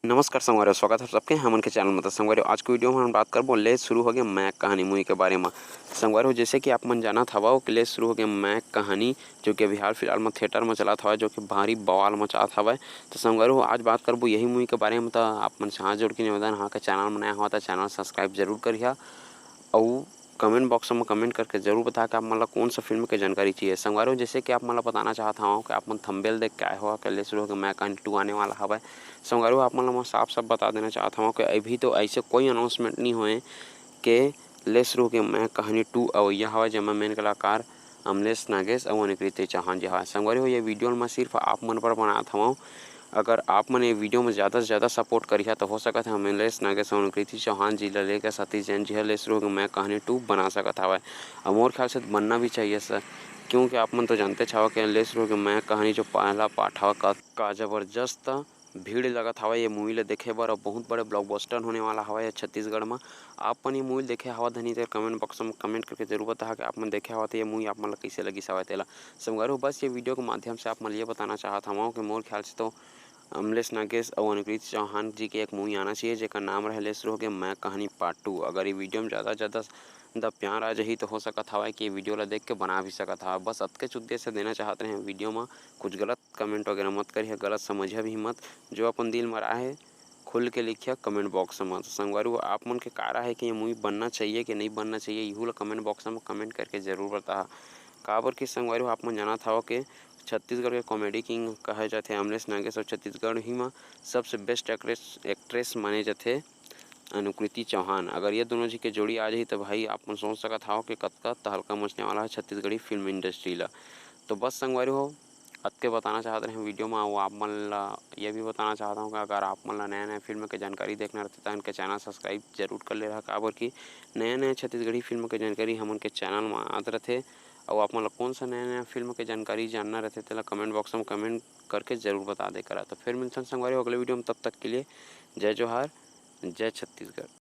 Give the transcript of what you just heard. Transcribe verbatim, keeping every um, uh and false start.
नमस्कार संगवारी हो, स्वागत हे सबके हमन के चैनल में। तो संगवारी हो, आज के वीडियो में हम बात करबो ले शुरू होगे मैं कहानी मूवी के बारे में। संगवारी हो, जैसे कि आप मन जानत हवव कि ले शुरू होगे मैं कहानी, जो कि अभी हाल फिलहाल में थिएटर में चलत हवय, जो कि भारी बवाल मचात हवय। तो संगवारी हो, आज बात करबो यही मूवी के बारे में। तो आप मन से हाथ जोड़ के निवेदन हे कि चैनल में नया हवय तो चैनल सब्सक्राइब जरूर करिहा, अउ कमेंट बॉक्स में कमेंट करके जरूर बताहा कि आप मन ला कौन सा फिल्म के जानकारी चाहिए। संगवारी हो, जैसे कि आप मन ला बताना चाहत हवं कि आप मन थंबनेल देख के आए हो कि ले शुरू होगे मैं कहानी टू आने वाला हवय। संगवारी हो, आप मन ला मैं साफ साफ बता देना चाहत हवं कि अभी तो ऐसे कोई अनाउंसमेंट नहीं होए कि ले शुरू होगे मैं कहानी टू अवैया हवय, जेमा मेन कलाकार अमलेश नागेश अउ अनुकृति चौहान जी हवय। संगवारी हो, ये वीडियो ल मैं सिर्फ आप मन पर बनात हवं। अगर आप मन ये वीडियो में ज़्यादा से ज़्यादा सपोर्ट करिहा, तो हो सकत हे अमलेश नागेश अउ अनुकृति चौहान जी ला लेकर सतीश जैन जी ह ले शुरू होगे मैं कहानी टू बना सकत हवय। अउ मोर ख्याल से बनना भी चाहिए सर, क्योंकि आप मन तो जानते हवव कि ले शुरू होगे मैं कहानी जो पहला पार्ट हवय, का, का जबरदस्त भीड़ लगत हवय ये मूवी ला देखे बर, अउ बहुत बड़े ब्लॉकबस्टर होने वाला हवय ये छत्तीसगढ़ म। आप मन ये मूवी ला देखे हवव धनी, तेला कमेंट बॉक्स में कमेंट करके जरूर बताहा कि आप मन देखे हवव, तो ये मूवी आप मन ला कइसे लगिस हवय तेला। संगवारी हो, बस ये वीडियो के माध्यम से आप मन ला ये बताना चाहत हवं कि मोर ख्याल से तो अमलेश नागेश अउ अनुकृति चौहान जी के एक मूवी आना चाहिए, जेकर नाम रहे ले शुरू होगे मैं कहानी पार्ट टू। अगर ये वीडियो में ज़्यादा से ज़्यादा द प्यार आ जाही, तो हो सकत हवय कि ये वीडियो ला देख के बना भी सकत हवय। बस अतकेच उद्देश्य देना चाहत रहे वीडियो में। कुछ गलत कमेंट वगैरह मत करिहा, गलत समझिहा भी मत। जो अपन दिल में राय हे, खुल के लिखिहा कमेंट बॉक्स में। तो संगवारी हो, आप मन के का राय हे कि ये मूवी बनना चाहिए कि नहीं बनना चाहिए, इहू ला कमेंट बॉक्स में कमेंट करके जरूर बताहा। काबर कि संगवारी हो, आप मन जानत हवव कि छत्तीसगढ़ के कॉमेडी किंग कहे जाथे अमलेश नागेश, अउ छत्तीसगढ़ ही में सबसे बेस्ट एक्ट्रेस, एक्ट्रेस माने जाथे अनुकृति चौहान। अगर ये दोनों जी के जोड़ी आ जाही, तो भाई, आप मन सोच सकत हवव कि कतका तहलका मचने वाला हे छत्तीसगढ़ी फिल्म इंडस्ट्री ला। तो बस संगवारी हो, अतके बताना चाहत रहे वीडियो में। अउ आप मन ला ये भी बताना चाहत हवं कि अगर आप मन ला नया नया फिल्म के जानकारी देखना रहिथे, तो इनके चैनल सब्सक्राइब जरूर कर ले रहा, काबर कि नया नया छत्तीसगढ़ी फिल्म के जानकारी हमन के चैनल में आत रहिथे। अउ आप मन ला कौन सा नया नया फिल्म के जानकारी जानना रहिथे, तेला कमेंट बॉक्स में कमेंट करके जरूर बता दे करा। तो फिर मिलथन संगवारी हो अगले वीडियो में, तब तक के लिए जय जोहार, जय छत्तीसगढ़।